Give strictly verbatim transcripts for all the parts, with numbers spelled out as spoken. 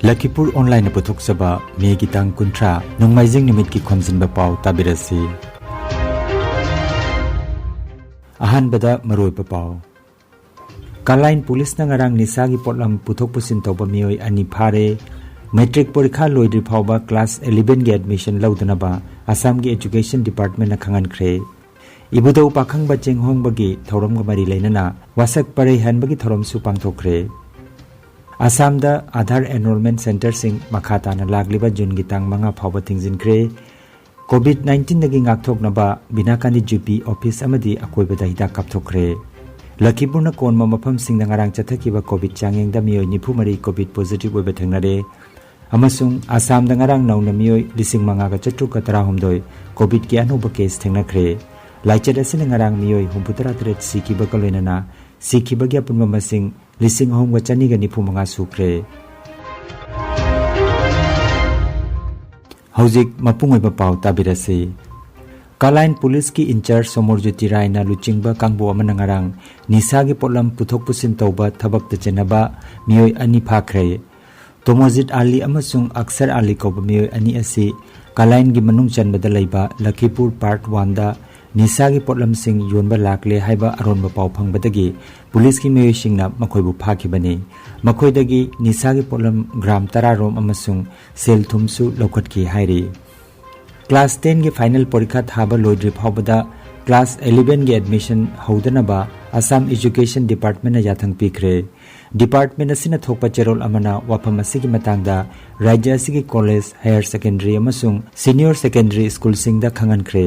ꯂꯈꯤꯄꯨꯔ ꯑꯣꯟꯂꯥꯏꯟꯅ ꯄꯨꯊꯣꯛꯆꯕ ꯃꯦꯒꯤ ꯇꯥꯡ ꯀꯨꯟꯊ꯭ꯔꯥ, ꯅꯣꯡꯃꯥꯏꯖꯤꯡ ꯅꯨꯃꯤꯠꯀꯤ ꯈꯣꯝꯖꯤꯟꯕ ꯄꯥꯎ ꯇꯥꯕꯤꯔꯁꯤ꯫ ꯑꯍꯥꯟꯕꯗ ꯃꯔꯨꯑꯣꯏꯕ ꯄꯥꯎ꯫ ꯀꯂꯥꯏꯟ ꯄꯨꯂꯤꯁꯅ ꯉꯔꯥꯡ ꯅꯤꯁꯥꯒꯤ ꯄꯣꯠꯂꯝ ꯄꯨꯊꯣꯛ ꯄꯨꯁꯤꯟ ꯇꯧꯕ ꯃꯤꯑꯣꯏ ꯑꯅꯤ ꯐꯥꯔꯦ꯫ ꯃꯦꯇ꯭ꯔꯤꯛ ꯄꯔꯤꯈꯥ ꯂꯣꯏꯗ꯭ꯔꯤ ꯐꯥꯎꯕ ꯀ꯭ꯂꯥꯁ elevenꯒꯤ admission ꯂꯧꯗꯅꯕ ꯑꯁꯥꯝꯒꯤ Education Departmentꯅ ꯈꯪꯍꯟꯈ꯭ꯔꯦ꯫ ꯏꯕꯨꯙꯧ ꯄꯥꯈꯪꯕ ꯆꯦꯡꯍꯣꯡꯕꯒꯤ ꯊꯧꯔꯝꯒ ꯃꯔꯤ ꯂꯩꯅꯅ ꯋꯥꯁꯛ ꯄꯔꯩ ꯍꯟꯕꯒꯤ ꯊꯧꯔꯝꯁꯨ ꯄꯥꯡꯊꯣꯛꯈ꯭ꯔꯦ꯫ ꯑꯁꯥꯝꯗ ꯑꯥꯙꯥꯔ enrollment centreꯁꯤꯡ ꯃꯈꯥ ꯇꯥꯅ ꯂꯥꯛꯂꯤꯕ ꯖꯨꯟꯒꯤ ꯇꯥꯡ ꯃꯉꯥ ꯐꯥꯎꯕ ꯊꯤꯡꯖꯤꯟꯈ꯭ꯔꯦ꯫ COVID nineteenꯗꯒꯤ ꯉꯥꯛꯊꯣꯛꯅꯕ ꯕꯤꯅꯥꯀꯥꯟꯗꯤ GP office ꯑꯃꯗꯤ ꯑꯀꯣꯏꯕꯗ ꯍꯤꯗꯥꯛ ꯀꯥꯞꯊꯣꯛꯈ꯭ꯔꯦ꯫ ꯂꯈꯤꯄꯨꯔꯅ ꯀꯣꯟꯕ ꯃꯐꯝꯁꯤꯡꯗ ꯉꯔꯥꯡ ꯆꯠꯊꯈꯤꯕ COVID ꯆꯥꯡꯌꯦꯡꯗ ꯃꯤꯑꯣꯏ ꯅꯤꯐꯨ ꯃꯔꯤ COVID positive ꯑꯣꯏꯕ ꯊꯦꯡꯅꯔꯦ꯫ ꯑꯃꯁꯨꯡ ꯑꯁꯥꯝꯗ ꯉꯔꯥꯡ ꯅꯧꯅ ꯃꯤꯑꯣꯏ ꯂꯤꯁꯤꯡ ꯃꯉꯥꯒ ꯆꯥꯇ꯭ꯔꯨꯛꯀ ꯇꯔꯥꯍꯨꯝꯗꯣꯏ COVIDꯀꯤ ꯑꯅꯧꯕ case ꯊꯦꯡꯅꯈ꯭ꯔꯦ꯫ ꯂꯥꯏꯆꯠ ꯑꯁꯤꯅ ꯉꯔꯥꯡ ꯃꯤꯑꯣꯏ ꯍꯨꯝꯐꯨꯇꯔꯥ ꯇꯔꯦꯠ ꯁꯤꯈꯤꯕꯒ ꯂꯣꯏꯅꯅ ꯁꯤꯈꯤꯕꯒꯤ ꯑꯄꯨꯟꯕ ꯃꯁꯤꯡ ꯂꯤꯁꯤꯡ ꯑꯍꯨꯝꯒ ꯆꯅꯤꯒ ꯅꯤꯐꯨ ꯃꯉꯥ ꯁꯨꯈ꯭ꯔꯦ꯫ ꯍꯧꯖꯤꯛ ꯃꯄꯨꯡ ꯑꯣꯏꯕ ꯄꯥꯎ ꯇꯥꯕꯤꯔꯁꯤ꯫ ꯀꯂꯥꯏꯟ ꯄꯨꯂꯤꯁꯀꯤ in-charge ꯁꯣꯃꯣꯔꯖꯣꯇꯤ ꯔꯥꯏꯅ ꯂꯨꯆꯤꯡꯕ ꯀꯥꯡꯕꯨ ꯑꯃꯅ ꯉꯔꯥꯡ ꯅꯤꯁꯥꯒꯤ ꯄꯣꯠꯂꯝ ꯄꯨꯊꯣꯛ ꯄꯨꯁꯤꯟ ꯇꯧꯕ ꯊꯕꯛꯇ ꯆꯦꯟꯅꯕ ꯃꯤꯑꯣꯏ ꯑꯅꯤ ꯐꯥꯈ꯭ꯔꯦ꯫ ꯇꯣꯃꯣꯖꯤꯠ ꯑꯥꯂꯤ ꯑꯃꯁꯨꯡ ꯑꯛꯁꯔ ꯑꯥꯂꯤ ꯀꯧꯕ ꯃꯤꯑꯣꯏ ꯑꯅꯤ ꯑꯁꯤ ꯀꯂꯥꯏꯟꯒꯤ ꯃꯅꯨꯡ ꯆꯟꯕꯗ ꯂꯩꯕ ꯂꯈꯤꯄꯨꯔ Part Oneꯗ ꯅꯤꯁꯥꯒꯤ ꯄꯣꯠꯂꯝꯁꯤꯡ ꯌꯣꯟꯕ ꯂꯥꯛꯂꯦ ꯍꯥꯏꯕ ꯑꯔꯣꯟꯕ ꯄꯥꯎ ꯐꯪꯕꯗꯒꯤ ꯄꯨꯂꯤꯁꯀꯤ ꯃꯤꯑꯣꯏꯁꯤꯡꯅ ꯃꯈꯣꯏꯕꯨ ꯐꯥꯈꯤꯕꯅꯤ꯫ ꯃꯈꯣꯏꯗꯒꯤ ꯅꯤꯁꯥꯒꯤ ꯄꯣꯠꯂꯝ gram ꯇꯔꯥ ꯔꯣꯝ ꯑꯃꯁꯨꯡ ꯁꯦꯜ ꯊꯨꯝꯁꯨ ꯂꯧꯈꯠꯈꯤ ꯍꯥꯏꯔꯤ꯫ Class tenꯒꯤ final ꯄꯔꯤꯈꯥ ꯊꯥꯕ ꯂꯣꯏꯗ꯭ꯔꯤ ꯐꯥꯎꯕꯗ class elevenꯒꯤ admission ꯍꯧꯗꯅꯕ ꯑꯁꯥꯝ Education Departmentꯅ ꯌꯥꯊꯪ ꯄꯤꯈ꯭ꯔꯦ꯫ Department ꯑꯁꯤꯅ ꯊꯣꯛꯄ ꯆꯦꯔꯣꯜ ꯑꯃꯅ ꯋꯥꯐꯝ ꯑꯁꯤꯒꯤ ꯃꯇꯥꯡꯗ ꯔꯥꯖ꯭ꯌ ꯑꯁꯤꯒꯤ college, higher secondary ꯑꯃꯁꯨꯡ senior secondary schoolꯁꯤꯡꯗ ꯈꯪꯍꯟꯈ꯭ꯔꯦ꯫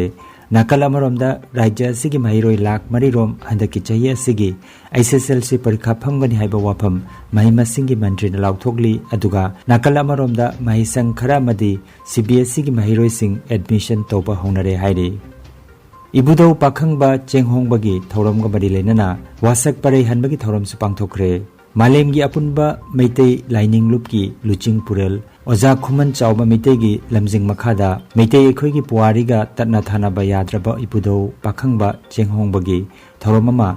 ꯅꯥꯀꯜ ꯑꯃꯔꯣꯝꯗ ꯔꯥꯖ꯭ꯌ ꯑꯁꯤꯒꯤ ꯃꯍꯩꯔꯣꯏ ꯂꯥꯈ ꯃꯔꯤ ꯔꯣꯝ ꯍꯟꯗꯛꯀꯤ ꯆꯍꯤ ꯑꯁꯤꯒꯤ HSLC ꯄꯔꯤꯈꯥ ꯐꯝꯒꯅꯤ ꯍꯥꯏꯕ ꯋꯥꯐꯝ ꯃꯍꯩ ꯃꯁꯤꯡꯒꯤ ꯃꯟꯇ꯭ꯔꯤꯅ ꯂꯥꯎꯊꯣꯛꯂꯤ꯫ ꯑꯗꯨꯒ ꯅꯥꯀꯜ ꯑꯃꯔꯣꯝꯗ ꯃꯍꯩꯁꯪ ꯈꯔ ꯑꯃꯗꯤ CBSEꯒꯤ ꯃꯍꯩꯔꯣꯏꯁꯤꯡ admission ꯇꯧꯕ ꯍꯧꯅꯔꯦ ꯍꯥꯏꯔꯤ꯫ ꯏꯕꯨꯙꯧ ꯄꯥꯈꯪꯕ ꯆꯦꯡꯍꯣꯡꯕꯒꯤ ꯊꯧꯔꯝꯒ ꯃꯔꯤ ꯂꯩꯅꯅ ꯋꯥꯁꯛ ꯄꯔꯩ ꯍꯟꯕꯒꯤ ꯊꯧꯔꯝꯁꯨ ꯄꯥꯡꯊꯣꯛꯈ꯭ꯔꯦ꯫ ꯃꯥꯂꯦꯝꯒꯤ ꯑꯄꯨꯟꯕ ꯃꯩꯇꯩ ꯂꯥꯏꯅꯤꯡ ꯂꯨꯞꯀꯤ ꯂꯨꯆꯤꯡ ꯄꯨꯔꯦꯜ ꯑꯣꯖꯥ ꯈꯨꯃꯟ ꯆꯥꯎꯕ ꯃꯩꯇꯩꯒꯤ ꯂꯝꯖꯤꯡ ꯃꯈꯥꯗ ꯃꯩꯇꯩ ꯑꯩꯈꯣꯏꯒꯤ ꯄꯨꯋꯥꯔꯤꯒ ꯇꯠꯅ ꯊꯥꯅꯕ ꯌꯥꯗ꯭ꯔꯕ ꯏꯄꯨꯙꯧ ꯄꯥꯈꯪꯕ ꯆꯦꯡꯍꯣꯡꯕꯒꯤ ꯊꯧꯔꯝ ꯑꯃ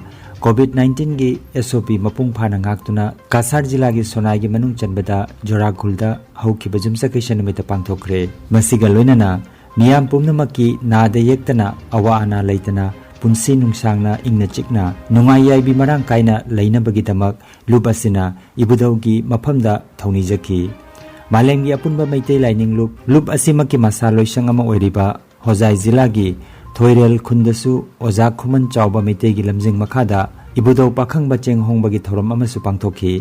ꯀꯣꯚꯤꯗ ꯅꯥꯏꯟꯇꯤꯟꯒꯤ ꯑꯦꯁ ꯑꯣ ꯄꯤ ꯃꯄꯨꯡ ꯐꯥꯅ ꯉꯥꯛꯇꯨꯅ ꯀꯥꯁꯥꯔ ꯖꯤꯂꯥꯒꯤ ꯁꯣꯅꯥꯏꯒꯤ ꯃꯅꯨꯡ ꯆꯟꯕꯗ ꯖꯣꯔꯥꯈꯨꯜꯗ ꯍꯧꯈꯤꯕ ꯌꯨꯝꯁꯀꯩꯁ ꯅꯨꯃꯤꯠꯇ ꯄꯥꯡꯊꯣꯛꯈ꯭ꯔꯦ꯫ ꯃꯁꯤꯒ ꯂꯣꯏꯅꯅ ꯃꯤꯌꯥꯝ ꯄꯨꯝꯅꯃꯛꯀꯤ ꯅꯥꯗ ꯌꯦꯛꯇꯅ, ꯑꯋꯥ ꯑꯅꯥ ꯂꯩꯇꯅ, ꯄꯨꯟꯁꯤ ꯅꯨꯡꯁꯥꯡꯅ, ꯏꯪꯅ ꯆꯤꯛꯅ, ꯅꯨꯡꯉꯥꯏ ꯌꯥꯏꯕꯤ ꯃꯔꯥꯡ ꯀꯥꯏꯅ ꯂꯩꯅꯕꯒꯤꯗꯃꯛ ꯂꯨꯞ ꯑꯁꯤꯅ ꯏꯕꯨꯙꯧꯒꯤ ꯃꯐꯝꯗ ꯊꯧꯅꯤꯖꯈꯤ꯫ ꯃꯥꯂꯦꯝꯒꯤ ꯑꯄꯨꯟꯕ ꯃꯩꯇꯩ ꯂꯥꯏꯅꯤꯡ ꯂꯨꯞ, ꯂꯨꯞ ꯑꯁꯤꯃꯛꯀꯤ ꯃꯁꯥ ꯂꯣꯏꯁꯪ ꯑꯃ ꯑꯣꯏꯔꯤꯕ ꯍꯣꯖꯥꯏ ꯖꯤꯂꯥꯒꯤ ꯊꯣꯏꯔꯦꯜ ꯈꯨꯟꯗꯁꯨ ꯑꯣꯖꯥ ꯈꯨꯃꯟ ꯆꯥꯎꯕ ꯃꯩꯇꯩꯒꯤ ꯂꯝꯖꯤꯡ ꯃꯈꯥꯗ ꯏꯕꯨꯙꯧ ꯄꯥꯈꯪꯕ ꯆꯦꯡ ꯍꯣꯡꯕꯒꯤ ꯊꯧꯔꯝ ꯑꯃꯁꯨ ꯄꯥꯡꯊꯣꯛꯈꯤ꯫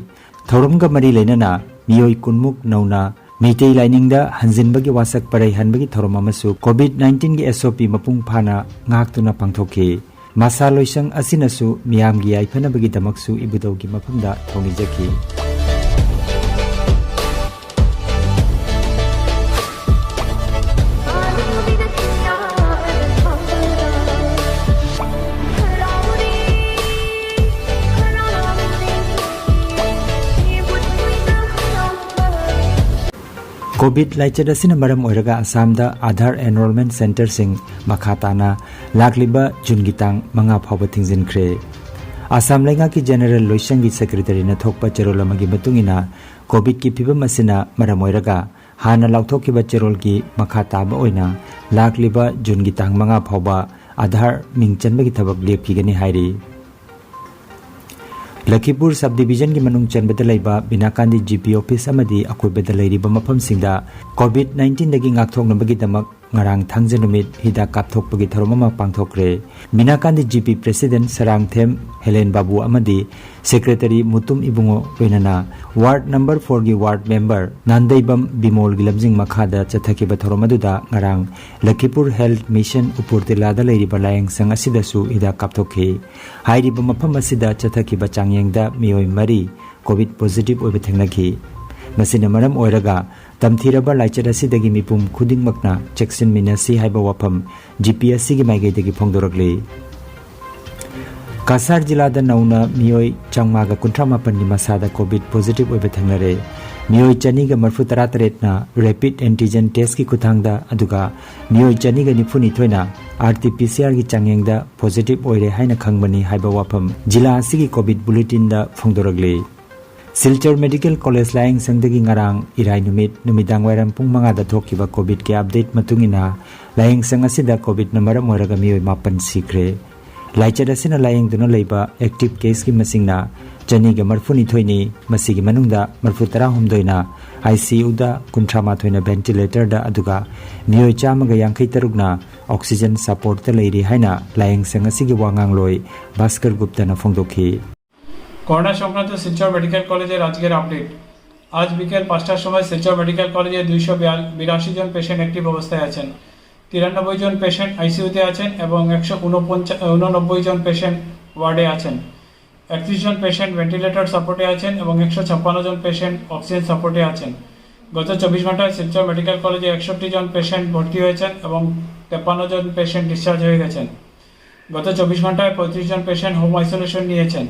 ꯊꯧꯔꯝꯒ ꯃꯔꯤ ꯂꯩꯅꯅ ꯃꯤꯑꯣꯏ ꯀꯨꯟꯃꯨꯛ ꯅꯧꯅ ꯃꯩꯇꯩ ꯂꯥꯏꯅꯤꯡꯗ ꯍꯟꯖꯤꯟꯕꯒꯤ ꯋꯥꯁꯛ ꯄꯔꯩ ꯍꯟꯕꯒꯤ ꯊꯧꯔꯝ ꯑꯃꯁꯨ ꯀꯣꯚꯤꯗ ꯅꯥꯏꯟꯇꯤꯟꯒꯤ ꯑꯦꯁ ꯑꯣ ꯄꯤ ꯃꯄꯨꯡ ꯐꯥꯅ ꯉꯥꯛꯇꯨꯅ ꯄꯥꯡꯊꯣꯛꯈꯤ꯫ ꯃꯁꯥ ꯂꯣꯏꯁꯪ ꯑꯁꯤꯅꯁꯨ ꯃꯤꯌꯥꯝꯒꯤ ꯌꯥꯏꯐꯅꯕꯒꯤꯗꯃꯛꯁꯨ ꯏꯕꯨꯙꯧꯒꯤ ꯃꯐꯝꯗ ꯊꯧꯅꯤꯖꯈꯤ꯫ ꯀꯣꯚꯤꯗ ꯂꯥꯏꯆꯠ ꯑꯁꯤꯅ ꯃꯔꯝ ꯑꯣꯏꯔꯒ ꯑꯁꯥꯝꯗ ꯑꯥꯙꯥꯔ ꯑꯦꯟꯔꯣꯜꯃꯦꯟ ꯁꯦꯟꯇꯔꯁꯤꯡ ꯃꯈꯥ ꯇꯥꯅ ꯂꯥꯛꯂꯤꯕ ꯖꯨꯟꯒꯤ ꯇꯥꯡ ꯃꯉꯥ ꯐꯥꯎꯕ ꯊꯤꯡꯖꯤꯟꯈ꯭ꯔꯦ꯫ ꯑꯁꯥꯝ ꯂꯩꯉꯥꯛꯀꯤ ꯖꯦꯅꯔꯦꯜ ꯂꯣꯏꯁꯪꯒꯤ ꯁꯦꯀ꯭ꯔꯦꯇꯔꯤꯅ ꯊꯣꯛꯄ ꯆꯦꯔꯣꯜ ꯑꯃꯒꯤ ꯃꯇꯨꯡ ꯏꯟꯅ, ꯀꯣꯚꯤꯗꯀꯤ ꯐꯤꯕꯝ ꯑꯁꯤꯅ ꯃꯔꯝ ꯑꯣꯏꯔꯒ ꯍꯥꯟꯅ ꯂꯥꯎꯊꯣꯛꯈꯤꯕ ꯆꯦꯔꯣꯜꯒꯤ ꯃꯈꯥ ꯇꯥꯕ ꯑꯣꯏꯅ ꯂꯥꯛꯂꯤꯕ ꯖꯨꯟꯒꯤ ꯇꯥꯡ ꯃꯉꯥ ꯐꯥꯎꯕ ꯑꯥꯙꯥꯔ ꯃꯤꯡ ꯆꯟꯕꯒꯤ ꯊꯕꯛ ꯂꯦꯞꯈꯤꯒꯅꯤ ꯍꯥꯏꯔꯤ꯫ ꯂꯈꯤꯄꯨꯔ ꯁꯕ ꯗꯤꯕꯤꯖꯟꯒꯤ ꯃꯅꯨꯡ ꯆꯟꯕꯗ ꯂꯩꯕ ꯕꯤꯅꯥꯀꯥꯟꯗꯤ ꯖꯤ ꯄꯤ ꯑꯣꯐꯤꯁ ꯑꯃꯗꯤ ꯑꯀꯣꯏꯕꯗ ꯂꯩꯔꯤꯕ ꯃꯐꯝꯁꯤꯡꯗ ꯀꯣꯚꯤꯗ ꯅꯥꯏꯟꯇꯤꯟꯗꯒꯤ ꯉꯥꯛꯊꯣꯛꯅꯕꯒꯤꯗꯃꯛ ꯉꯔꯥꯡ ꯊꯥꯡꯖ ꯅꯨꯃꯤꯠ ꯍꯤꯗꯥꯛ ꯀꯥꯞꯊꯣꯛꯄꯒꯤ ꯊꯧꯔꯝ ꯑꯃ ꯄꯥꯡꯊꯣꯛꯈ꯭ꯔꯦ꯫ ꯕꯤꯅꯥꯀꯥꯟꯗꯤ G P president Sarangthem Helen ꯕꯥꯕꯨ ꯑꯃꯗꯤ ꯁꯦꯀ꯭ꯔꯦꯇꯔꯤ ꯃꯨꯇꯨꯝ ꯏꯕꯨꯡꯉꯣ ꯂꯣꯏꯅꯅ ꯋꯥꯔꯗ ꯅꯝꯕꯔ ꯐꯣꯔꯒꯤ ꯋꯥꯔꯗ ꯃꯦꯝꯕꯔ ꯅꯥꯟꯗꯩꯕꯝ ꯕꯤꯃꯣꯜꯒꯤ ꯂꯝꯖꯤꯡ ꯃꯈꯥꯗ ꯆꯠꯊꯈꯤꯕ ꯊꯧꯔꯝ ꯑꯗꯨꯗ ꯉꯔꯥꯡ ꯂꯈꯤꯄꯨꯔ ꯍꯦꯜꯊ ꯃꯤꯁꯟ ꯎꯄꯨꯔꯇꯤꯂꯥꯗ ꯂꯩꯔꯤꯕ ꯂꯥꯌꯦꯡꯁꯪ ꯑꯁꯤꯗꯁꯨ ꯍꯤꯗꯥꯛ ꯀꯥꯞꯊꯣꯛꯈꯤ꯫ ꯍꯥꯏꯔꯤꯕ ꯃꯐꯝ ꯑꯁꯤꯗ ꯆꯠꯊꯈꯤꯕ ꯆꯥꯡꯌꯦꯡꯗ ꯃꯤꯑꯣꯏ ꯃꯔꯤ ꯀꯣꯚꯤꯗ ꯄꯣꯖꯤꯇꯤꯚ ꯑꯣꯏꯕ ꯊꯦꯡꯅꯈꯤ꯫ ꯃꯁꯤꯅ ꯃꯔꯝ ꯑꯣꯏꯔꯒ ꯇꯝꯊꯤꯔꯕ ꯂꯥꯏꯆꯠ ꯑꯁꯤꯗꯒꯤ ꯃꯤꯄꯨꯝ ꯈꯨꯗꯤꯡꯃꯛꯅ ꯆꯦꯛꯁꯤꯟꯃꯤꯟꯅꯁꯤ ꯍꯥꯏꯕ ꯋꯥꯐꯝ ꯖꯤ ꯄꯤ ꯑꯦꯁ ꯁꯤꯒꯤ ꯃꯥꯏꯀꯩꯗꯒꯤ ꯐꯣꯡꯗꯣꯔꯛꯂꯤ꯫ ꯀꯁꯥꯔ ꯖꯤꯂꯥꯗ ꯅꯧꯅ ꯃꯤꯑꯣꯏ ꯆꯥꯝꯃꯉꯥꯒ ꯀꯨꯟꯊ꯭ꯔꯥ ꯃꯥꯄꯟꯒꯤ ꯃꯁꯥꯗ ꯀꯣꯚꯤꯗ ꯄꯣꯖꯤꯇꯤꯚ ꯑꯣꯏꯕ ꯊꯦꯡꯅꯔꯦ꯫ ꯃꯤꯑꯣꯏ ꯆꯅꯤꯒ ꯃꯔꯐꯨ ꯇꯔꯥ ꯇꯔꯦꯠꯅ ꯔꯦꯄꯤꯗ ꯑꯦꯟꯇꯤꯖꯦꯟ ꯇꯦꯁꯀꯤ ꯈꯨꯠꯊꯥꯡꯗ, ꯑꯗꯨꯒ ꯃꯤꯑꯣꯏ ꯆꯅꯤꯒ ꯅꯤꯐꯨ ꯅꯤꯊꯣꯏꯅ ꯑꯥꯔ ꯇꯤ ꯄꯤ ꯁꯤ ꯑꯥꯔꯒꯤ ꯆꯥꯡꯌꯦꯡꯗ ꯄꯣꯖꯤꯇꯤꯚ ꯑꯣꯏꯔꯦ ꯍꯥꯏꯅ ꯈꯪꯕꯅꯤ ꯍꯥꯏꯕ ꯋꯥꯐꯝ ꯖꯤꯂꯥ ꯑꯁꯤꯒꯤ ꯀꯣꯚꯤꯗ ꯕꯨꯂꯦꯇꯤꯟꯗ ꯐꯣꯡꯗꯣꯔꯛꯂꯤ꯫ ꯁꯤꯜꯆꯔ ꯃꯦꯗꯤꯀꯦꯜ ꯀꯣꯂꯦꯖ ꯂꯥꯌꯦꯡ ꯁꯪꯗꯒꯤ ꯉꯔꯥꯡ ꯏꯔꯥꯏ ꯅꯨꯃꯤꯠ ꯅꯨꯃꯤꯗꯥꯡ ꯋꯥꯏꯔꯝ ꯄꯨꯡ ꯃꯉꯥꯗ ꯊꯣꯛꯈꯤꯕ ꯀꯣꯚꯤꯗꯀꯤ ꯑꯞꯗꯦꯠ ꯃꯇꯨꯡ ꯏꯟꯅ, ꯂꯥꯌꯦꯡ ꯁꯪ ꯑꯁꯤꯗ ꯀꯣꯚꯤꯗꯅ ꯃꯔꯝ ꯑꯣꯏꯔꯒ ꯃꯤꯑꯣꯏ ꯃꯥꯄꯟ ꯁꯤꯈ꯭ꯔꯦ꯫ ꯂꯥꯏꯆꯠ ꯑꯁꯤꯅ ꯂꯥꯌꯦꯡꯗꯨꯅ ꯂꯩꯕ ꯑꯦꯛꯇꯤꯚ ꯀꯦꯁꯀꯤ ꯃꯁꯤꯡꯅ ꯆꯅꯤꯒ ꯃꯔꯐꯨ ꯅꯤꯊꯣꯏꯅꯤ꯫ ꯃꯁꯤꯒꯤ ꯃꯅꯨꯡꯗ ꯃꯔꯐꯨ ꯇꯔꯥ ꯍꯨꯝꯗꯣꯏꯅ ꯑꯥꯏ ꯁꯤ ꯌꯨꯗ, ꯀꯨꯟꯊ꯭ꯔꯥ ꯃꯥꯊꯣꯏꯅ ꯚꯦꯟꯇꯤꯂꯦꯇꯔꯗ, ꯑꯗꯨꯒ ꯃꯤꯑꯣꯏ ꯆꯥꯝꯃꯒ ꯌꯥꯡꯈꯩ ꯇꯔꯨꯛꯅ ꯑꯣꯛꯁꯤꯖꯟ ꯁꯄꯣꯔꯠꯇ ꯂꯩꯔꯤ ꯍꯥꯏꯅ ꯂꯥꯌꯦꯡ ꯁꯪ ꯑꯁꯤꯒꯤ ꯋꯥ ꯉꯥꯡꯂꯣꯏ ꯚꯥꯁꯀꯔ ꯒꯨꯞꯇꯅ ꯐꯣꯡꯗꯣꯛꯈꯤ꯫ করোনা সংক্রান্ত শিলচর মেডিকেল কলেজের আজকের আপডেট। আজ বিকেল পাঁচটার সময় শিলচর মেডিকেল কলেজে দুইশো বিরাশি জন পেশেন্ট অ্যাক্টিভ অবস্থায় আছেন। তিরানব্বই জন পেশেন্ট আইসিইউতে আছেন এবং একশো উননব্বই জন পেশেন্ট ওয়ার্ডে আছেন। একত্রিশ জন পেশেন্ট ভেন্টিলেটর সাপোর্টে আছেন এবং একশো ছাপ্পান্ন জন পেশেন্ট অক্সিজেন সাপোর্টে আছেন। গত চব্বিশ ঘন্টায় শিলচর মেডিকেল কলেজে একষট্টি জন পেশেন্ট ভর্তি হয়েছেন এবং তেপ্পান্ন জন পেশেন্ট ডিসচার্জ হয়ে গেছেন। গত চব্বিশ ঘন্টায় পঁয়ত্রিশ জন পেশেন্ট হোম আইসোলেশন নিয়েছেন।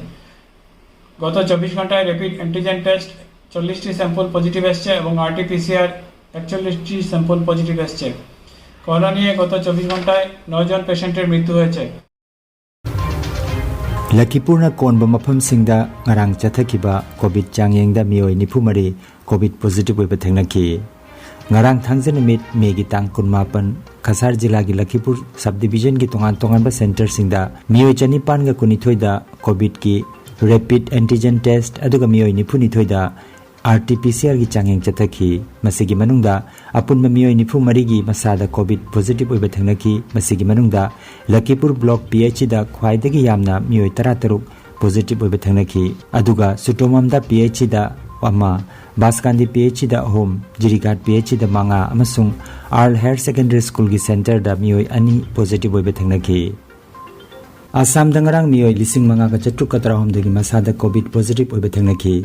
গত চব্বিশ ঘন্টায় র্যাপিড অ্যান্টিজেন টেস্ট চল্লিশটি স্যাম্পল পজিটিভ এসছে এবং আরটিপিসিআর একচল্লিশটি স্যাম্পল পজিটিভ এসছে। করোনা নিয়ে গত চব্বিশ ঘন্টায় নয় জন পেশেন্টের মৃত্যু হয়েছে। ꯂꯈꯤꯄꯨꯔꯅ ꯀꯣꯟꯕ ꯃꯐꯝꯁꯤꯡꯗ ꯉꯔꯥꯡ ꯆꯠꯊꯈꯤꯕ ꯀꯣꯚꯤꯗ ꯆꯥꯡꯌꯦꯡꯗ ꯃꯤꯑꯣꯏ ꯅꯤꯐꯨ ꯃꯔꯤ ꯀꯣꯚꯤꯗ ꯄꯣꯖꯤꯇꯤꯚ ꯑꯣꯏꯕ ꯊꯦꯡꯅꯈꯤ꯫ ꯉꯔꯥꯡ ꯊꯥꯡꯖ ꯅꯨꯃꯤꯠ ꯃꯦꯒꯤ ꯇꯥꯡ ꯀꯨꯟꯃꯥꯄꯟ ꯀꯁꯥꯔ ꯖꯤꯂꯥꯒꯤ ꯂꯈꯤꯄꯨꯔ ꯁꯕ ꯗꯤꯚꯤꯖꯟꯒꯤ ꯇꯣꯉꯥꯟ ꯇꯣꯉꯥꯟꯕ ꯁꯦꯟꯇꯔꯁꯤꯡꯗ ꯃꯤꯑꯣꯏ ꯆꯅꯤꯄꯥꯟꯒ ꯀꯨꯟꯅꯤꯊꯣꯏꯗ ꯀꯣꯚꯤꯗꯀꯤ ꯔꯦꯄꯤꯗ ꯑꯦꯟꯇꯤꯖꯦꯟ ꯇꯦꯁ ꯑꯗꯨꯒ ꯃꯤꯑꯣꯏ ꯅꯤꯐꯨ ꯅꯤꯊꯣꯏꯗ ꯑꯥꯔ ꯇꯤ ꯄꯤ ꯁꯤ ꯑꯥꯔꯒꯤ ꯆꯥꯡꯌꯦꯡ ꯆꯠꯊꯈꯤ꯫ ꯃꯁꯤꯒꯤ ꯃꯅꯨꯡꯗ ꯑꯄꯨꯟꯕ ꯃꯤꯑꯣꯏ ꯅꯤꯐꯨ ꯃꯔꯤꯒꯤ ꯃꯁꯥꯗ ꯀꯣꯚꯤꯗ ꯄꯣꯖꯤꯇꯤꯚ ꯑꯣꯏꯕ ꯊꯦꯡꯅꯈꯤ꯫ ꯃꯁꯤꯒꯤ ꯃꯅꯨꯡꯗ ꯂꯈꯤꯄꯨꯔ ꯕ꯭ꯂꯣꯛ ꯄꯤ ꯑꯩꯆ ꯁꯤꯗ ꯈ꯭ꯋꯥꯏꯗꯒꯤ ꯌꯥꯝꯅ ꯃꯤꯑꯣꯏ ꯇꯔꯥꯇꯔꯨꯛ ꯄꯣꯖꯤꯇꯤꯚ ꯑꯣꯏꯕ ꯊꯦꯡꯅꯈꯤ꯫ ꯑꯗꯨꯒ ꯁꯨꯇꯣꯃꯝꯗ ꯄꯤ ꯑꯩꯆ ꯁꯤꯗ ꯑꯃ, ꯕꯥꯁꯀꯥꯟꯗꯤ ꯄꯤ ꯑꯩꯆ ꯁꯤꯗ ꯑꯍꯨꯝ, ꯖꯤꯔꯤꯒꯥꯠ ꯄꯤ ꯑꯩꯆ ꯁꯤꯗ ꯃꯉꯥ ꯑꯃꯁꯨꯡ ꯑꯥꯔꯜ ꯍꯥꯌꯔ ꯁꯦꯀꯦꯟꯗꯔꯤ ꯁ꯭ꯀꯨꯜꯒꯤ ꯁꯦꯟꯇꯔꯗ ꯃꯤꯑꯣꯏ ꯑꯅꯤ ꯄꯣꯖꯤꯇꯤꯚ ꯑꯣꯏꯕ ꯊꯦꯡꯅꯈꯤ꯫ ꯑꯁꯥꯝꯗ ꯉꯔꯥꯡ ꯃꯤꯑꯣꯏ ꯂꯤꯁꯤꯡ ꯃꯉꯥꯒ ꯆꯥꯇ꯭ꯔꯨꯛꯀ ꯇꯔꯥꯍꯨꯝꯗꯣꯏꯒꯤ ꯃꯁꯥꯗ ꯀꯣꯚꯤꯗ ꯄꯣꯖꯤꯇꯤꯚ ꯑꯣꯏꯕ ꯊꯦꯡꯅꯈꯤ꯫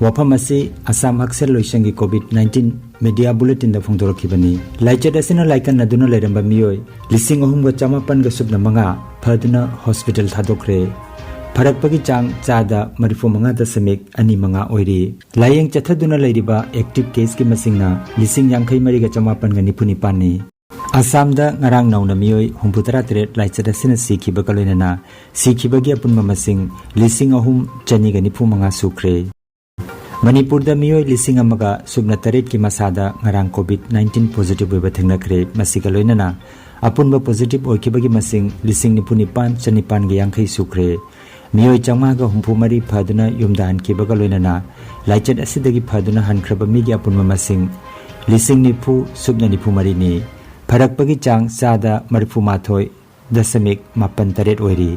ꯋꯥꯐꯝ ꯑꯁꯤ ꯑꯁꯥꯝ ꯍꯛꯁꯦꯜ ꯂꯣꯏꯁꯪꯒꯤ ꯀꯣꯚꯤꯗ ꯅꯥꯏꯟꯇꯤꯟ ꯃꯤꯗꯤꯌꯥ ꯕꯨꯂꯦꯇꯤꯟꯗ ꯐꯣꯡꯗꯣꯔꯛꯈꯤꯕꯅꯤ꯫ ꯂꯥꯏꯆꯠ ꯑꯁꯤꯅ ꯂꯥꯏꯀꯠꯅꯗꯨꯅ ꯂꯩꯔꯝꯕ ꯃꯤꯑꯣꯏ ꯂꯤꯁꯤꯡ ꯑꯍꯨꯝꯒ ꯆꯃꯥꯄꯟꯒ ꯁꯨꯞꯅ ꯃꯉꯥ ꯐꯗꯨꯅ ꯍꯣꯁꯄꯤꯇꯥꯜ ꯊꯥꯗꯣꯛꯈ꯭ꯔꯦ꯫ ꯐꯔꯛꯄꯒꯤ ꯆꯥꯡ ꯆꯥꯗ ꯃꯔꯤꯐꯨ ꯃꯉꯥ ꯗꯁꯃꯤꯛ ꯑꯅꯤ ꯃꯉꯥ ꯑꯣꯏꯔꯤ꯫ ꯂꯥꯌꯦꯡ ꯆꯠꯊꯗꯨꯅ ꯂꯩꯔꯤꯕ ꯑꯦꯛꯇꯤꯚ ꯀꯦꯁꯀꯤ ꯃꯁꯤꯡꯅ ꯂꯤꯁꯤꯡ ꯌꯥꯡꯈꯩ ꯃꯔꯤꯒ ꯆꯃꯥꯄꯟꯒ ꯅꯤꯐꯨ ꯅꯤꯄꯥꯟꯅꯤ꯫ ꯑꯁꯥꯝꯗ ꯉꯔꯥꯡ ꯅꯧꯅ ꯃꯤꯑꯣꯏ ꯍꯨꯝꯐꯨꯇꯔꯥ ꯇꯔꯦꯠ ꯂꯥꯏꯆꯠ ꯑꯁꯤꯅ ꯁꯤꯈꯤꯕꯒ ꯂꯣꯏꯅꯅ ꯁꯤꯈꯤꯕꯒꯤ ꯑꯄꯨꯟꯕ ꯃꯁꯤꯡ ꯂꯤꯁꯤꯡ ꯑꯍꯨꯝ ꯆꯅꯤꯒ ꯅꯤꯐꯨ ꯃꯉꯥ ꯁꯨꯈ꯭ꯔꯦ꯫ ꯃꯅꯤꯄꯨꯔꯗ ꯃꯤꯑꯣꯏ ꯂꯤꯁꯤꯡ ꯑꯃꯒ ꯁꯨꯞꯅ ꯇꯔꯦꯠꯀꯤ ꯃꯁꯥꯗ ꯉꯔꯥꯡ ꯀꯣꯚꯤꯗ ꯅꯥꯏꯟꯇꯤꯟ ꯄꯣꯖꯤꯇꯤꯚ ꯑꯣꯏꯕ ꯊꯦꯡꯅꯈ꯭ꯔꯦ꯫ ꯃꯁꯤꯒ ꯂꯣꯏꯅꯅ ꯑꯄꯨꯟꯕ ꯄꯣꯖꯤꯇꯤꯚ ꯑꯣꯏꯈꯤꯕꯒꯤ ꯃꯁꯤꯡ ꯂꯤꯁꯤꯡ ꯅꯤꯐꯨ ꯅꯤꯄꯥꯟ ꯆꯅꯤꯄꯥꯟꯒ ꯌꯥꯡꯈꯩ ꯁꯨꯈ꯭ꯔꯦ꯫ ꯃꯤꯑꯣꯏ ꯆꯥꯝꯃꯉꯥꯒ ꯍꯨꯝꯐꯨ ꯃꯔꯤ ꯐꯗꯨꯅ ꯌꯨꯝꯗ ꯍꯟꯈꯤꯕꯒ ꯂꯣꯏꯅꯅ ꯂꯥꯏꯆꯠ ꯑꯁꯤꯗꯒꯤ ꯐꯗꯨꯅ ꯍꯟꯈ꯭ꯔꯕ ꯃꯤꯒꯤ ꯑꯄꯨꯟꯕ ꯃꯁꯤꯡ ꯂꯤꯁꯤꯡ ꯅꯤꯐꯨ ꯁꯨꯞꯅ ꯅꯤꯐꯨ ꯃꯔꯤꯅꯤ꯫ ꯐꯔꯛꯄꯒꯤ ꯆꯥꯡ ꯆꯥꯗ ꯃꯔꯤꯐꯨ ꯃꯥꯊꯣꯏ ꯗꯁꯃꯤꯛ ꯃꯥꯄꯟ ꯇꯔꯦꯠ ꯑꯣꯏꯔꯤ꯫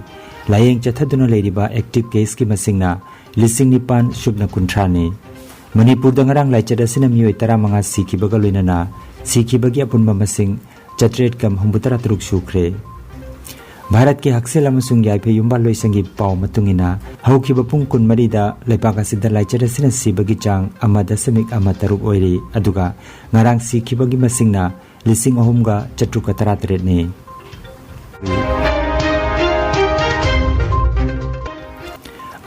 ꯂꯥꯌꯦꯡ ꯆꯠꯊꯗꯨꯅ ꯂꯩꯔꯤꯕ ꯑꯦꯛꯇꯤꯚ ꯀꯦꯁꯀꯤ ꯃꯁꯤꯡꯅ ꯂꯤꯁꯤꯡ ꯅꯤꯄꯥꯟ ꯁꯨꯞꯅ ꯀꯨꯟꯊ꯭ꯔꯥꯅꯤ꯫ ꯃꯅꯤꯄꯨꯔꯗ ꯉꯔꯥꯡ ꯂꯥꯏꯆꯠ ꯑꯁꯤꯅ ꯃꯤꯑꯣꯏ ꯇꯔꯥꯃꯉꯥ ꯁꯤꯈꯤꯕꯒ ꯂꯣꯏꯅꯅ ꯁꯤꯈꯤꯕꯒꯤ ꯑꯄꯨꯟꯕ ꯃꯁꯤꯡ ꯆꯥꯇ꯭ꯔꯦꯠꯀ ꯍꯨꯝꯐꯨꯇꯔꯥ ꯇꯔꯨꯛ ꯁꯨꯈ꯭ꯔꯦ꯫ ꯚꯥꯔꯠꯀꯤ ꯍꯛꯁꯦꯜ ꯑꯃꯁꯨꯡ ꯌꯥꯏꯐ ꯌꯨꯝꯕꯥꯜ ꯂꯣꯏꯁꯪꯒꯤ ꯄꯥꯎ ꯃꯇꯨꯡ ꯏꯟꯅ, ꯍꯧꯈꯤꯕ ꯄꯨꯡ ꯀꯨꯟꯃꯔꯤꯗ ꯂꯩꯕꯥꯛ ꯑꯁꯤꯗ ꯂꯥꯏꯆꯠ ꯑꯁꯤꯅ ꯁꯤꯕꯒꯤ ꯆꯥꯡ ꯑꯃ ꯗꯁꯃꯤꯛ ꯑꯃ ꯇꯔꯨꯛ ꯑꯣꯏꯔꯤ, ꯑꯗꯨꯒ ꯉꯔꯥꯡ ꯁꯤꯈꯤꯕꯒꯤ ꯃꯁꯤꯡꯅ ꯂꯤꯁꯤꯡ ꯑꯍꯨꯝꯒ ꯆꯥꯇ꯭ꯔꯨꯛꯀ ꯇꯔꯥꯇꯔꯦꯠꯅꯤ꯫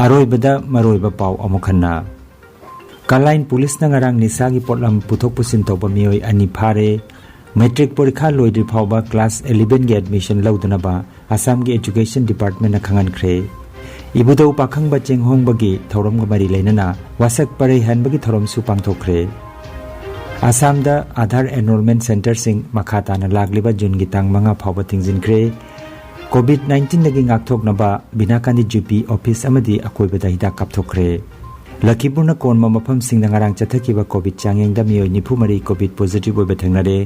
ꯑꯔꯣꯏꯕꯗ ꯃꯔꯨꯑꯣꯏꯕ ꯄꯥꯎ ꯑꯃꯨꯛ ꯍꯟꯅ꯫ ꯀꯂꯥꯏꯟ ꯄꯨꯂꯤꯁꯅ ꯉꯔꯥꯡ ꯅꯤꯁꯥꯒꯤ ꯄꯣꯠꯂꯝ ꯄꯨꯊꯣꯛ ꯄꯨꯁꯤꯟ ꯇꯧꯕ ꯃꯤꯑꯣꯏ ꯑꯅꯤ ꯐꯥꯔꯦ꯫ ꯃꯦꯇ꯭ꯔꯤꯛ ꯄꯔꯤꯈꯥ ꯂꯣꯏꯗ꯭ꯔꯤ ꯐꯥꯎꯕ ꯀ꯭ꯂꯥꯁ ꯏꯂꯦꯚꯦꯟꯒꯤ ꯑꯦꯗꯃꯤꯁꯟ ꯂꯧꯗꯅꯕ ꯑꯁꯥꯝꯒꯤ ꯑꯦꯖꯨꯀꯦꯁꯟ ꯗꯤꯄꯥꯔꯠꯃꯦꯟꯅ ꯈꯪꯍꯟꯈ꯭ꯔꯦ꯫ ꯏꯕꯨꯙꯧ ꯄꯥꯈꯪꯕ ꯆꯦꯡꯍꯣꯡꯕꯒꯤ ꯊꯧꯔꯝꯒ ꯃꯔꯤ ꯂꯩꯅꯅ ꯋꯥꯁꯛ ꯄꯔꯩ ꯍꯟꯕꯒꯤ ꯊꯧꯔꯝꯁꯨ ꯄꯥꯡꯊꯣꯛꯈ꯭ꯔꯦ꯫ ꯑꯁꯥꯝꯗ ꯑꯥꯙꯥꯔ ꯑꯦꯟꯔꯣꯜꯃꯦꯟ ꯁꯦꯟꯇꯔꯁꯤꯡ ꯃꯈꯥ ꯇꯥꯅ ꯂꯥꯛꯂꯤꯕ ꯖꯨꯟꯒꯤ ꯇꯥꯡ ꯃꯉꯥ ꯐꯥꯎꯕ ꯊꯤꯡꯖꯤꯟꯈ꯭ꯔꯦ꯫ ꯀꯣꯚꯤꯗ ꯅꯥꯏꯟꯇꯤꯟꯗꯒꯤ ꯉꯥꯛꯊꯣꯛꯅꯕ ꯕꯤꯅꯥꯀꯥꯅꯤ ꯖꯤꯄꯤ ꯑꯣꯐꯤꯁ ꯑꯃꯗꯤ ꯑꯀꯣꯏꯕꯗ ꯍꯤꯗꯥꯛ ꯀꯥꯞꯊꯣꯛꯈ꯭ꯔꯦ꯫ ꯂꯈꯤꯄꯨꯔꯅ ꯀꯣꯟꯕ ꯃꯐꯝꯁꯤꯡꯗ ꯉꯔꯥꯡ ꯆꯠꯊꯈꯤꯕ ꯀꯣꯚꯤꯗ ꯆꯥꯡꯌꯦꯡꯗ ꯃꯤꯑꯣꯏ ꯅꯤꯐꯨ ꯃꯔꯤ ꯀꯣꯚꯤꯗ ꯄꯣꯖꯤꯇꯤꯚ ꯑꯣꯏꯕ ꯊꯦꯡꯅꯔꯦ꯫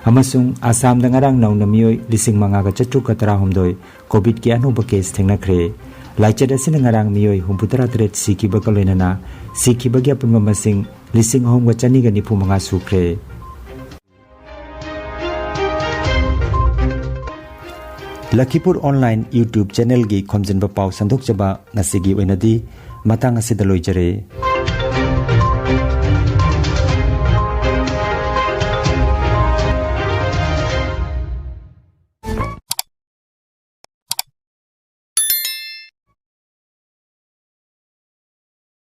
ꯑꯃꯁꯨꯡ ꯑꯁꯥꯝꯗ ꯉꯔꯥꯡ ꯅꯧꯅ ꯃꯤꯑꯣꯏ ꯂꯤꯁꯤꯡ ꯃꯉꯥꯒ ꯆꯥꯇ꯭ꯔꯨꯛꯀ ꯇꯔꯥꯍꯨꯝꯗꯣꯏ ꯀꯣꯚꯤꯗꯀꯤ ꯑꯅꯧꯕ ꯀꯦꯁ ꯊꯦꯡꯅꯈ꯭ꯔꯦ꯫ ꯂꯥꯏꯆꯠ ꯑꯁꯤꯅ ꯉꯔꯥꯡ ꯃꯤꯑꯣꯏ ꯍꯨꯝꯐꯨꯇꯔꯥ ꯇꯔꯦꯠ ꯁꯤꯈꯤꯕꯒ ꯂꯣꯏꯅꯅ ꯁꯤꯈꯤꯕꯒꯤ ꯑꯄꯨꯟꯕ ꯃꯁꯤꯡ ꯂꯤꯁꯤꯡ ꯑꯍꯨꯝꯒ ꯆꯅꯤꯒ ꯅꯤꯐꯨ ꯃꯉꯥ ꯁꯨꯈ꯭ꯔꯦ꯫ ꯂꯈꯤꯄꯨꯔ ꯑꯣꯟꯂꯥꯏꯟ YouTube ꯆꯦꯅꯦꯜꯒꯤ ꯈꯣꯝꯖꯤꯟꯕ ꯄꯥꯎ ꯁꯟꯗꯣꯛꯆꯕ ꯉꯁꯤꯒꯤ ꯑꯣꯏꯅꯗꯤ ꯃꯇꯥꯡ ꯑꯁꯤꯗ ꯂꯣꯏꯖꯔꯦ꯫